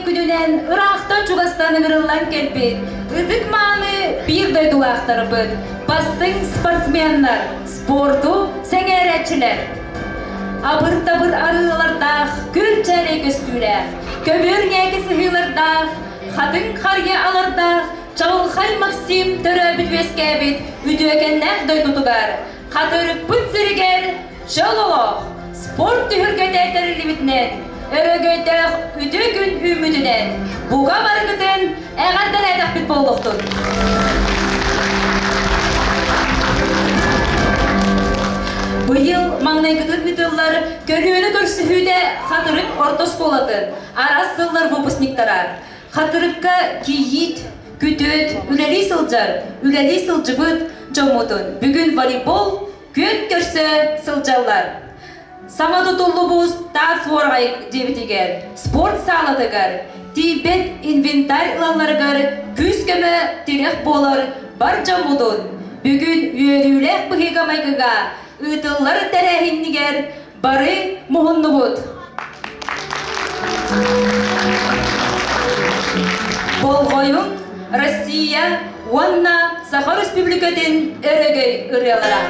Күнүнэн ыраахтан-чугастан ыҥырыллан кэлбит ытык-мааны биир дойдулаахтарбыт, бастыҥ спортсменнар, спорду сэҥээрээччилэр! Абыр-табыр арыылардаах, күл-чээлэй көстүүлээх, көбүөр ньээки сыһыылардаах, хатыҥ харыйа алардаах Чаҕылхай Максим төрөөбүт-үөскээбит үтүөкэннээх дойдутугар, Хатырыкпыт сиригэр чөл олох, спорт түһүлгэтэ тэриллибитинэн, өрөгөйдөөх үтүө күн үүммүтүнэн бука барыгытын эҕэрдэлээтэхпит буолуохтун! Быйыл маҥнайгытын ыытыллар көлүөнэ көрсүһүүтэ Хатырык орто оскуолатын араас сыллар выпускниктара Хатырыкка кийиит, күтүөт, үлэлии сылдьар, үлэлии сылдьыбыт дьоммутун бүгүн волейбол күөн көрсө сылдьаллар. Саҥа тутуллубут таас уораҕай дьиэбитигэр, спорт саалатыгар, тиийбэт инвентарь ылалларыгар күүс-көмө тирэх буолар бар дьоммутун бүгүн үөрүүлээх быһыыга-майгыга ыытыллар тэрээһиннигэр бары муһуннубут. Болҕойуҥ, Россия уонна Саха Республикатын өрөгөй ырыалара.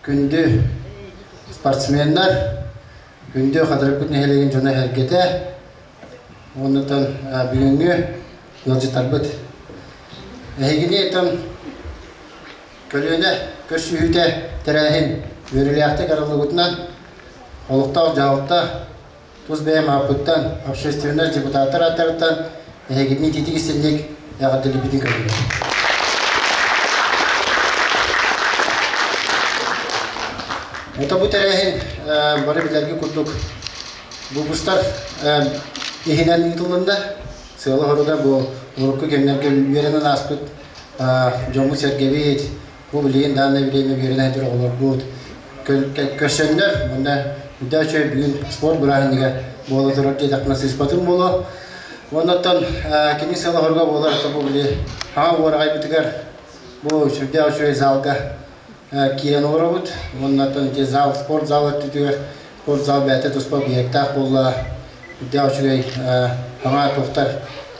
Күндү спортсменнар, күндү Хатырыкпыт нэһилиэгин дьоно эһэргэтэ, уоннатан бүгүҥҥү ыалдьыттарбыт. Эһигини этэн көлүөнэ көрсүһүүтэ тэрээһин үөрүүлээхтик арыллыбытынан олохтоох дьаһалта Тус бэйэм ааппыттан, общественнай депутаттар ааттарыттан эһигини итиитик истинник эҕэрдэлиибитин көрүллэр. Это бу тэрээһин бары билэргэ курдук выпустар иһинэн ыытыллында. Сыала-соруга бу урукку кэмнэргэ үөрэнэн ааспыт дьоммут-сэргэбит, бу билигин данное время үөрэнэ сылдьар оҕолорбут көрсөннөр уонна үрдэ үчүгэй бүгүн спорт бырааһынньыга буола турар диэтэхпинэ сыыспатым буолуо. Уонна оттон кини сыала-соруга буолар бу били хаҥа уораҕайбытыгар Бу сүрдээх үчүгэй залга киирэн олоробут. Уонна ити зал, спорт зал өттүтүгэр спорт зал бэйэтэ туспа объектаах буолла. Үрдээх үчүгэй саҥа туохтар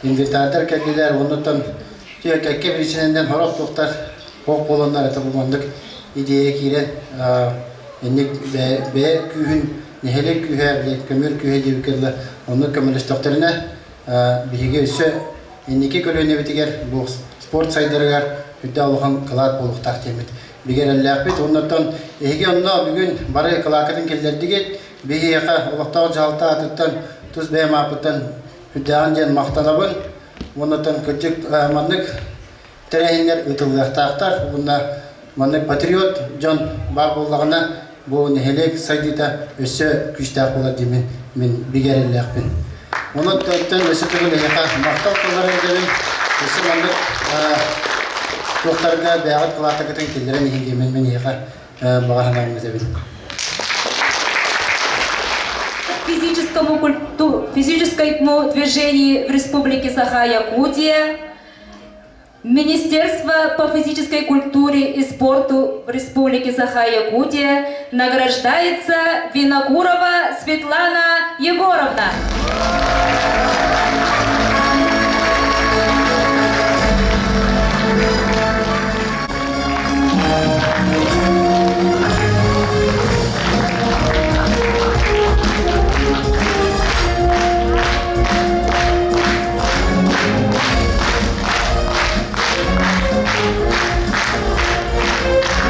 инвентардар кэллилэр. Оннуттан кэккэ биричинэннэн сорох туохтар хоох буоланнар это бу маннык идея киирэн инник бэйэ күүһүн нэһилиэк күүһэ, көмүөл күүһэ диэбиккэ оннук көмөлөстөхтөрүнэ биһиги өссө инники көлүөнэбитигэр бу спорт сайдарыгар үрдэ улахан кылаат буолуохтаах диэммит бигэ эрэллээхпит. Оннуттан эһиги онно бүгүн бары кылааккытын киллэрдигит. Биһиэхэ олохтоох дьаһалта аатыттан тус бэйэм ааппыттан үрдээҕин диэн махтанабын. Уоннаттан кырдьык маннык тэрээһиннэр ыытыллыахтаахтар. Уонна маннык патриот дьон баар буоллаҕына бу нэһилиэк сайдыыта өссө күүстээх буолар диэммин мин бигэ эрэллээхпин. Онон өссө төгүл эһиэхэ махтал тыллары этэбин. Өссө маннык туохтарга бэйэҕит кылаатакытын киллэрэн иһин диэммин мин эһиэхэ баҕа санаабын этэбин. Физическому культу, физическому движению в Республике Саха-Якутия Министерство по физической культуре и спорту в Республике Саха-Якутия награждается Винокурова Светлана Егоровна.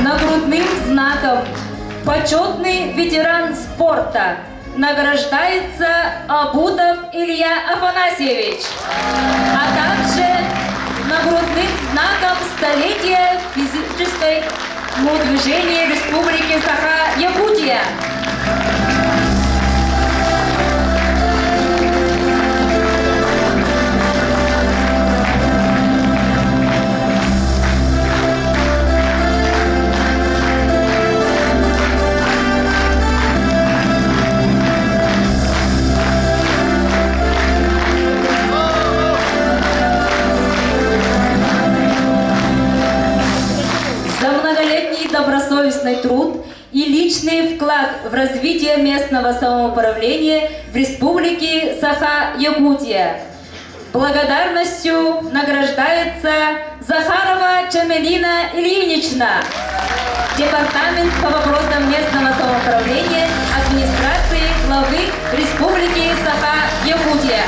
Нагрудным знаком почетный ветеран спорта награждается Абутов Илья Афанасьевич, а также нагрудным знаком столетия физической движения Республики Саха-Якутия. За многолетний добросовестный труд и личный вклад в развитие местного самоуправления в Республике Саха-Якутия. Благодарностью награждается Захарова Чамелина Ильинична, Департамент по вопросам местного самоуправления администрации главы Республики Саха-Якутия.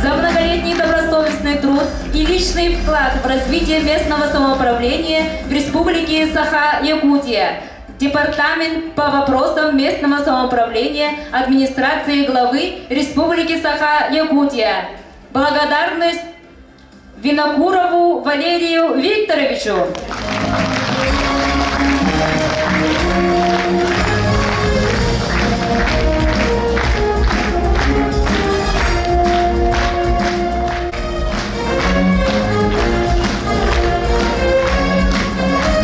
За многолетний добросовестный труд и личный вклад в развитие местного самоуправления в Республике Саха-Якутия. Департамент по вопросам местного самоуправления администрации главы Республики Саха-Якутия. Благодарность Винокурову Валерию Викторовичу.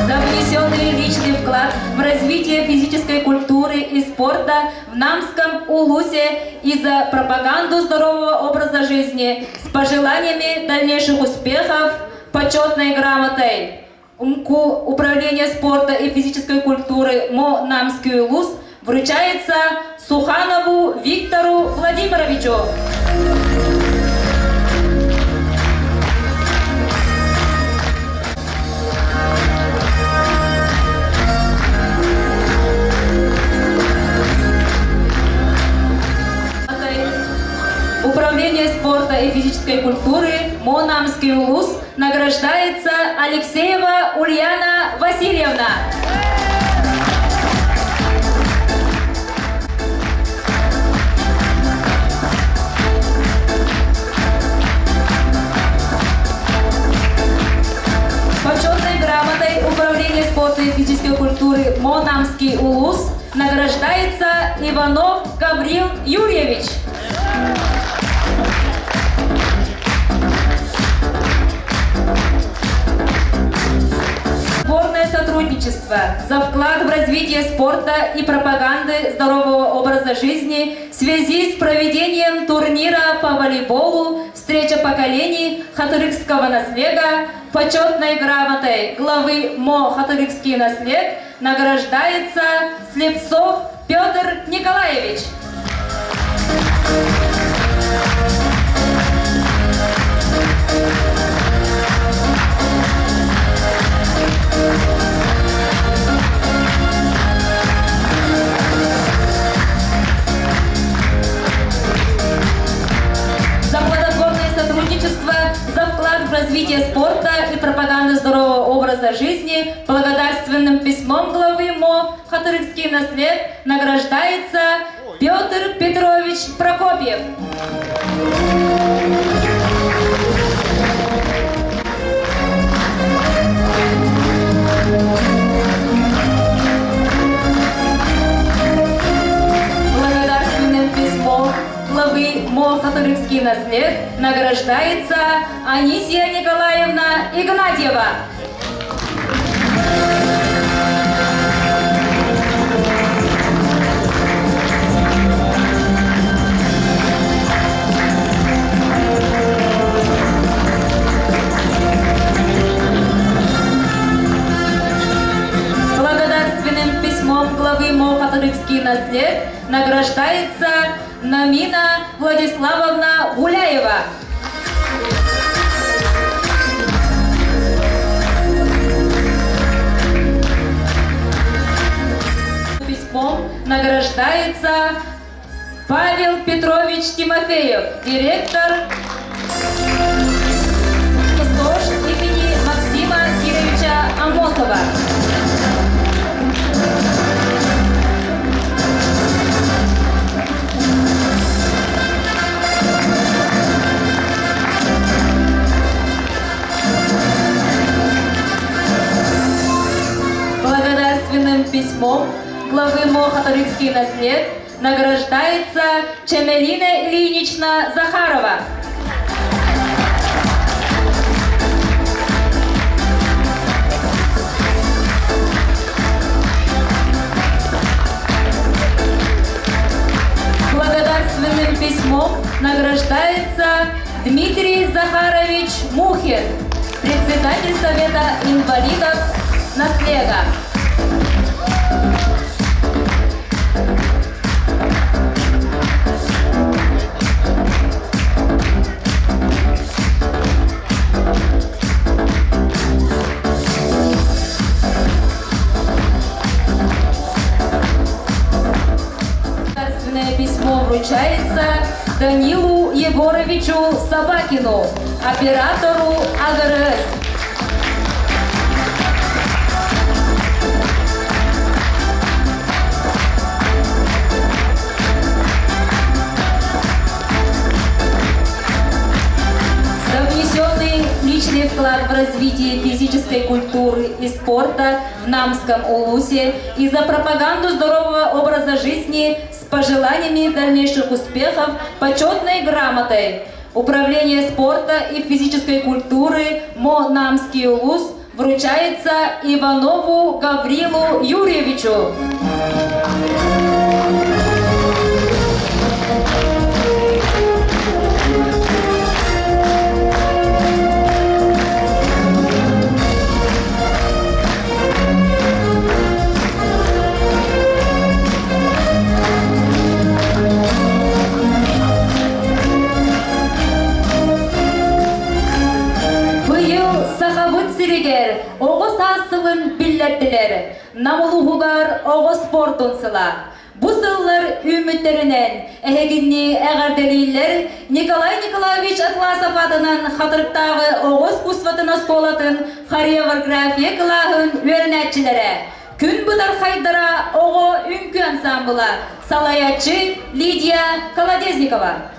За внесенный личный вклад в развитие физической культуры и спорта в Намском Улусе и за пропаганду здорового образа жизни с пожеланиями дальнейших успехов почетной грамотой УМКУ Управления спорта и физической культуры МО Намский Улус вручается Суханову Виктору Владимировичу. Управление спорта и физической культуры МО Намский Улус награждается Алексеева Ульяна Васильевна. Почетной грамотой Управления спорта и физической культуры МО Намский Улус награждается Иванов Гаврил Юрьевич. сотрудничество, за вклад в развитие спорта и пропаганды здорового образа жизни в связи с проведением турнира по волейболу «Встреча поколений Хатырыкского наслега» почетной грамотой главы МО «Хатырыкский наслед» награждается Слепцов Петр Николаевич. За плодотворное сотрудничество, за вклад в развитие спорта и пропаганду здорового образа жизни благодарственным письмом главы МО «Хатырыкский наслед» награждается Петр Петрович Прокопьев. Благодарственным письмом главы МО «Хатырыкский наслед» награждается Анисия Николаевна Игнатьева. Благодарственным письмом главы МО «Хатырыкский наслед» награждается Намина Владиславовна Гуляева. Письмом награждается Павел Петрович Тимофеев, директор СОЖ имени Максима Кировича Амосова. Благодарственным письмом главы МО «Хатырыкский наслед» награждается Чемелина Ильинична Захарова. Благодарственным письмом награждается Дмитрий Захарович Мухин, председатель Совета инвалидов «Наслега». Благодарственное письмо вручается Данилу Егоровичу Собакину, оператору АГРС. За внесенный личный вклад в развитие физической культуры и спорта в Намском Улусе и за пропаганду здорового образа жизни с пожеланиями дальнейших успехов почетной грамотой Управление спорта и физической культуры МО «Намский Улус» вручается Иванову Гаврилу Юрьевичу. Быйыл Сахабыт сиригэр оҕо саас сылын биллэрдилэр. Нам улууһугар оҕо спордун сыла. Бу сыллар үүммүттэринэн эһигинни эҕэрдэлииллэр Николай Николаевич Атласов аатынан Хатырыктааҕы оҕо искусствотын оскуолатын хореография кылааһын үөрэнээччилэрэ, Күн бытархайдара оҕо үҥкүү ансаамбыла, салайааччы Лидия Колодезникова.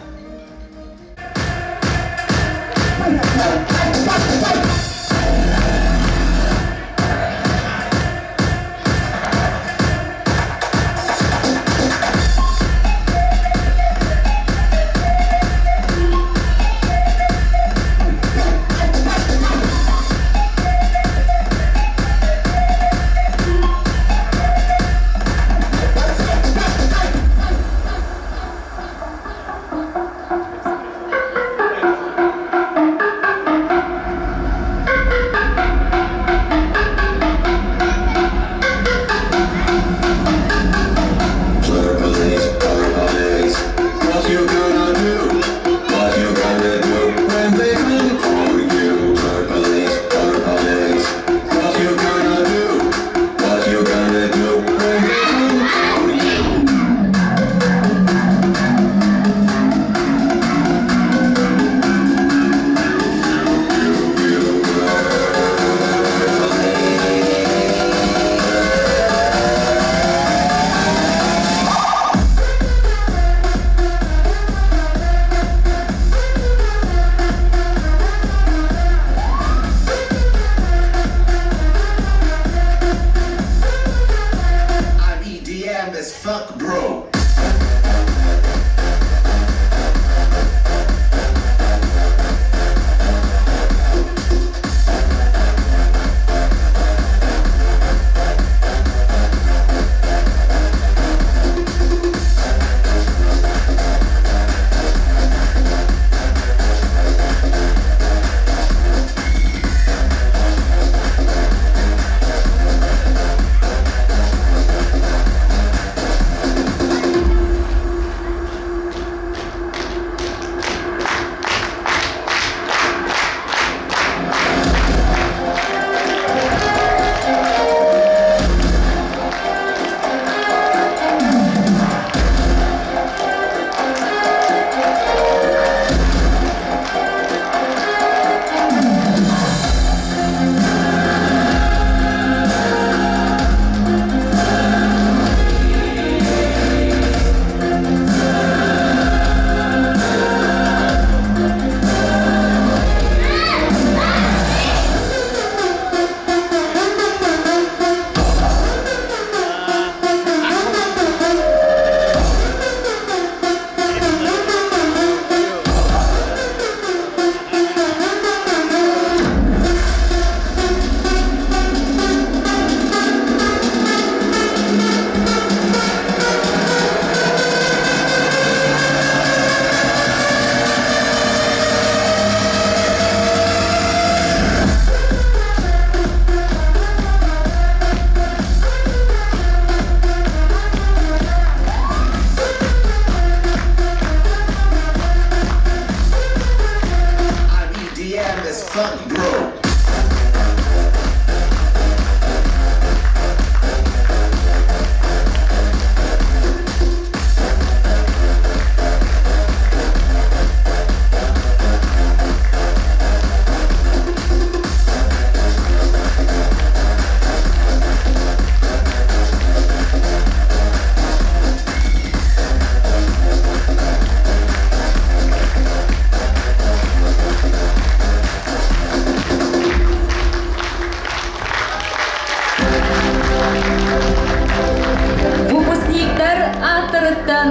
ааттарыттан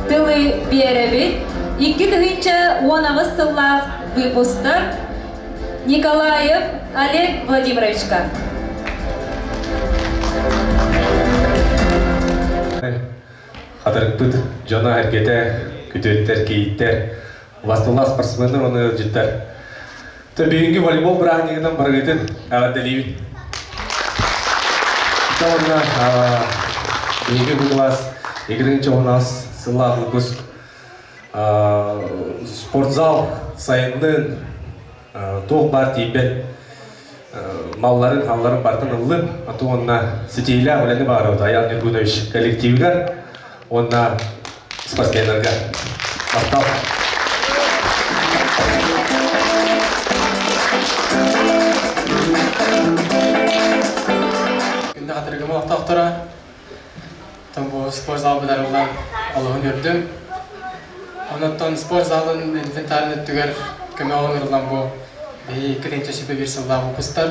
тылы биэрэбит 2018 сыллаах выпустар Николаев Олег Владимировичка. Хатырыкпыт дьоно-сэргэтэ, күтүөттэр, кийииттэр, бастылаах спортсменнар уонна ыалдьыттар. Бүгүҥҥү волейбол бырааһынньыгынан барыгытын эҕэрдэлиибин. Уонна биһиги бу кылаас 2016 сыллаах выпуск спортзал сайыннын туох баар тиийбэт малларын, халларын бартын ыллым. А то уонна ситиилээх үлэни баарыбыт Аян Ньургунович коллективигар уонна спортсменнарга. Махтал! Күндү хатырыгым олохтоохторо, бу спортзал быдарыллан олоһун үрдүм. Онон спортзалын инвентарын өттүгэр көмө оҥоруллан бу биһи 2-1 сыллаах выпустар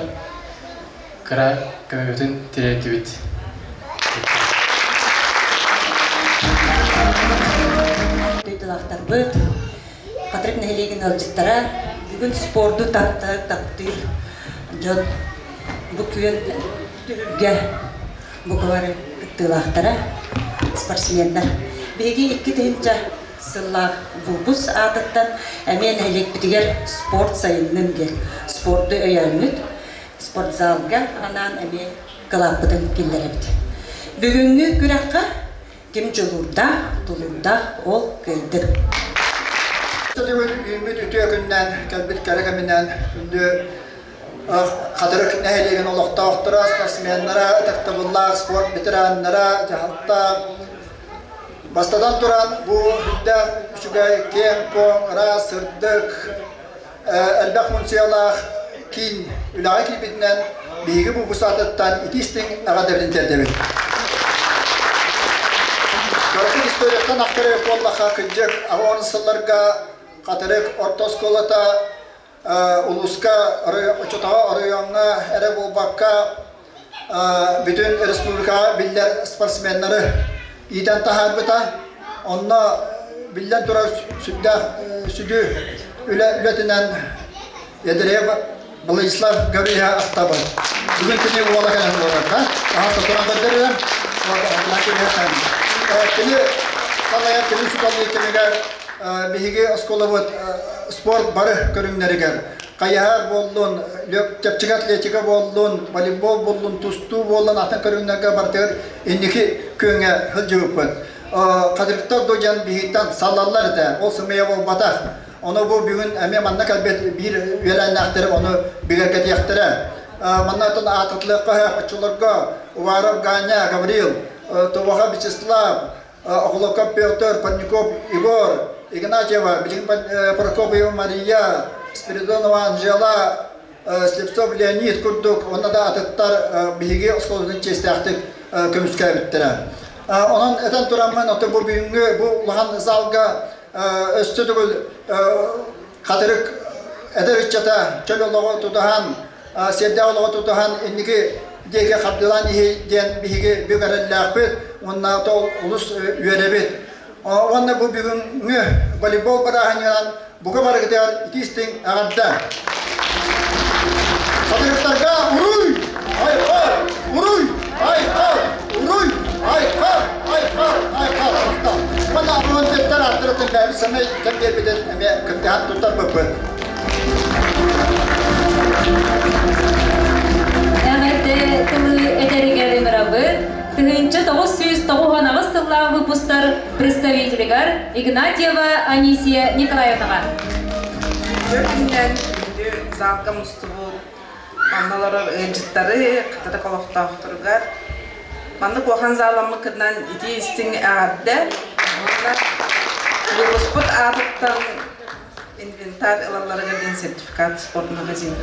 кыра көмөбүтүн тириэрдибит. Дойдулаахтарбыт, Хатырык нэһилиэгин ыалдьыттара бүгүн спорду таптыыр дьон бу күөн түһүлгэ бука кыттыылаахтара, спортсменнар. Биһиги 2000 сыллаах выпуск аатыттан эмиэ нэһилиэкпитигэр спорт сайыннын диэн спорду өйөөммүт спортзалга анаан эмиэ кылааппытын киллэрэбит. Бүгүҥҥү күрэххэ ким дьулуурдаах, тулуурдаах ол кыайдыр. Бүгүн үүммүт үтүө күннэн, кэлбит кэрэ кэминэн күндү Хатырык нэһилиэгин олохтоохторо, спортсменнара, ытыктабыллаах спорт ветераннара, дьаһалта бастатан туран бу үрдээх үчүгэй, киэҥ-куоҥ, ыраас, сырдык, элбэх функциялаах киин үлэҕэ киирбитинэн биһиги бу бусаатыттан итии-истиҥ эҕэрдэбитин тиэрдэбит. Кыракый историяттан ахтар буоллахха, кырдьык, 80 сылларга Хатырык орто оскуолата улууска, оччотооҕу оройуоҥҥа эрэ буолбакка, бүтүн республикаҕа биллэр спортсменнары иитэн таһаарбыта. Онно биллэн турар сүрдээх сүдү үлэ үлэтинэн Ядреев Владислав Гаврильевич ахтабын. Бүгүн кини уола кэлэн олорор, да? Аха сотуран көрдөрөр. Кини салайар кини учууталлыы кэмигэр биһиги оскуолабыт спорт бары көрүҥнэригэр хайыһар буоллун, чэпчэки атлетика буоллун, волейбол буоллун, тустуу буоллун, атын көрүҥнэргэ барытыгар инники күөҥҥэ сылдьыбыппыт. Хатырыктар дойдьан биһиттэн саллаллар этэ. Ол сымыйа буолбатах. Ону бу бүгүн эмиэ манна кэлбит биир үөлээннээхтэр ону бигэргэтиэхтэрэ. Манна оттон аатытлыахха оччолорго Уваров Ганя, Гаврил, Тобоха Вячеслав, Охлоков Петр, Парников Егор, Игнатьева, билигин Прокопьева Мария, Спиридонова Анжела, Слепцов Леонид курдук уонна да атыттар биһиги оскуолабытын чиэстээхтик көмүскээбиттэрэ. Онон этэн тураммын, ото бу бүгүҥҥү бу улахан залга өссө төгүл хатырык эдэр ыччата чөл олоҕу тутуһан, сиэрдээх олоҕу тутуһан инники диэки хардыылаан иһий диэн биһиги бүк эрэллээхпит уонна то олус үөрэбит. Уонна бу бүгүҥҥү волейбол бырааһынньыгынан бука барыгытыгар итии-истиҥ эҕэрдэ! Хатырыктарга уруй! Айхал! Уруй! Айхал! Уруй! Айхал! Айхал! Айхал! Махтал! Уонна абоненттар ааттарыттан бэйэбит сэмэй кэм биэрбитин эмиэ кыттыһан туттарбыппыт. Эҕэрдэ тылы этэригэр ыҥырабыт 1998 сыллаах выпустар представителигар Игнатьева Анисия Николаевнаҕа. Күннэн күндү залга мустубут манна олорор ыалдьыттары, хатырык олохтоохторугар маннык улахан зааламмыккытынан итии истиҥ эҕэрдэ уонна выпуспут аатыттан инвентарь ылалларыгар диэн сертификат спорт магазин.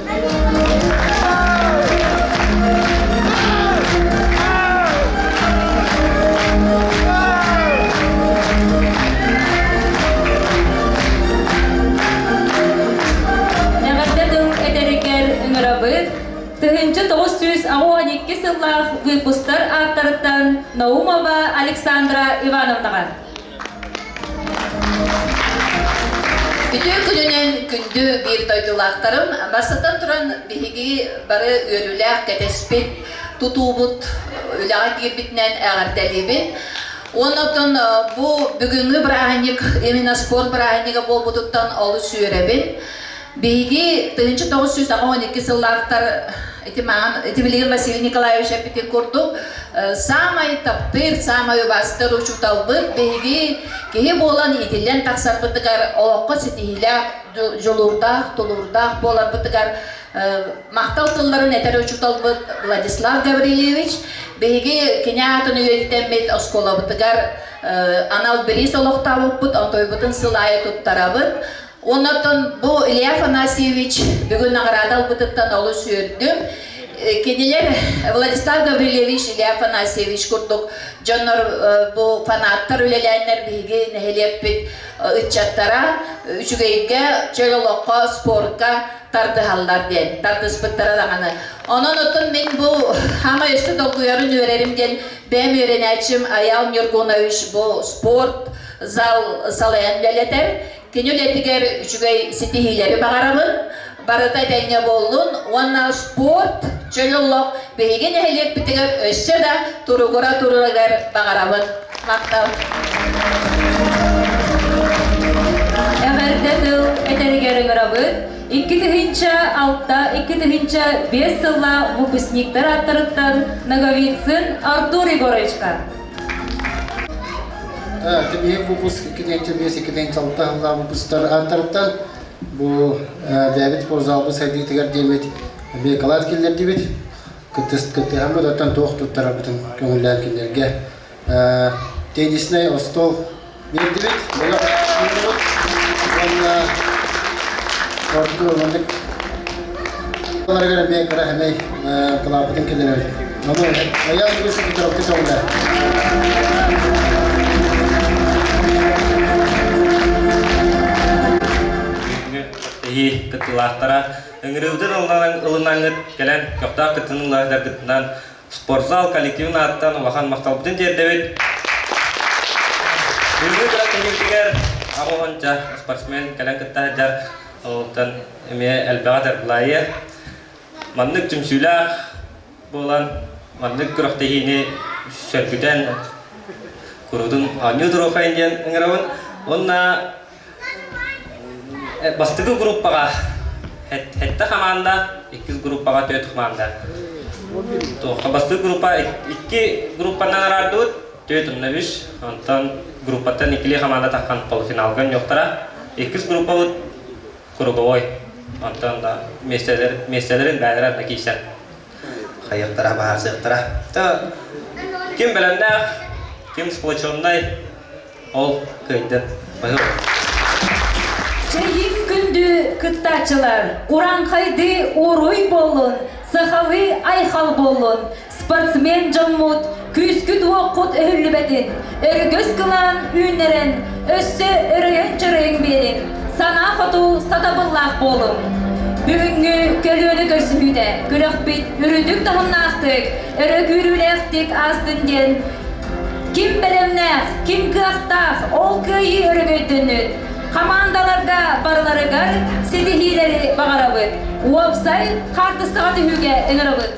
Эҕэрдэ тыл этэригэр ыҥырабыт 1982 сыллаах выпустар ааттарыттан Наумова Александра Ивановнаҕа. Үтүө күнүнэн күндү биир дойдулаахтарым, бастатан туран биһиги бары үөрүүлээх кэтэспит тутуубут үлэҕэ киирбитинэн эҕэрдэлиибин. Оннотон бу бүгүҥҥү бырааһынньык именно спорт бырааһынньыга буолбутуттан олус үөрэбин. Биһиги 1982 сыллаахтар ити маҥан ити билигин Василий Николаевич эппитин курдук саамай таптыыр, саамай убаастыыр учууталбыт биһиги киһи буолан иитиллэн тахсарбытыгар олоххо ситиһиилээх, дьулуурдаах, тулуурдаах буоларбытыгар махтал тылларын этэр учууталбыт Владислав Гаврильевич биһиги кини аатын үйэтитэммит оскуолабытыгар анал бириис олохтообуппут, онтойбутун сыл аайы туттарабыт. Оннортон бу Илья Афанасьевич бүгүн наҕараада ылбытыттан олус үөрдүм. Кинилэр Владислав Гаврильевич, Илья Афанасьевич курдук дьоннор бу фанаттар үлэлээннэр биһиги нэһилиэкпит ыччаттара үчүгэйгэ, чөл олоххо, спорка тардыһаллар диэн тардыспыттара даҕаны. Онон оттон мин бу хаамай өссө долгуйарын үөрэрим диэн бэйэм үөрэнээччим Аял Ньургунович бу спорт зал салайан үлэлэтэр. Кини үлэтигэр үчүгэй ситиһиилэри баҕарабын, барыта этэҥҥэ буоллун уонна спорт, чөл олох биһиги нэһилиэкпитигэр өссө да туругура турарыгар баҕарабын. Махтал. Эҕэрдэ тыл этэригэр ыҥырабыт. 2006 2005 сылла выпускниктар ааттарыттан Ноговицын Артур Егоровичка. Биһиги выпуск 2-5 2-6 сыллаах выпусктар ааттарыттан бу бэйэбит спортзалбыт сайдыытыгар диэммит бекалаат киллэрдибит. Кыттыһаммыт оттон туох туттарарбытын көҥүллээн кинилэргэ теннисный остуол биэрдибит. Уонна ордук маннык эмиэ кыра хэмэй кылааппытын киллэрэбит. Ону айаал үгүс туттарабыт көҥүллэр. Эһии кыттыылаахтара ыҥырыыбытын ылынаҥҥыт кэлэн көхтөөх кыттыылаахтаргытынан спортзал коллективын ааттан улахан махталбытын тиэрдэбит. Бүгүҥҥү күрэхтэһиибитигэр аҕа спортсмен кэлэн кытта сылдьар Олтон эмиэ элбэҕи дарбылайы. Маннык түмсүүлээх буолан, маннык күрэхтэһиини сөргүтэн куруутун оонньуу туруохайын диэн ыҥырабын. Уонна бастакы группаҕа сэттэ хамаанда, иккис группаҕа түөрт хамаанда. Туохха бастакы группа икки группанан араардыбыт, түөрт уонна үс. Онтон группаттан иккилии хамаанда таххан полуфиналга оонньуохтара. Иккис группабыт круговой. Онтон да миэстэлэр, миэстэлэрин бэйэлэрэ да киирсэн хайыахтара, баһаарсыахтара. Та ким бэлэмнээх, ким сплоченнай, ол кыайдын. Чэйин күндү кыттааччылар, урааҥхайды уруй буоллун, сахалыы айхал буоллун, спортсмен дьоммут күүскүт-уоххут өһүллүбэтин, өргөс кылаан үүннэрэн, өссө өрөйөн-чөрөйөн биэриҥ, санаа хоту сатабыллаах буолуҥ. Бүгүҥҥү көлүөнэ көрсүһүүтэ күрэхпит үрдүк таһымнаахтык, өрө күүрүүлээхтик аастын диэн ким бэлэмнээх, ким кыахтаах, ол кыайыы өрөгөйдөннүн. Хамаандаларга барыларыгар ситиһиилэри баҕарабыт. Уопсай хаартыскаҕа түһүүгэ ыҥырабыт.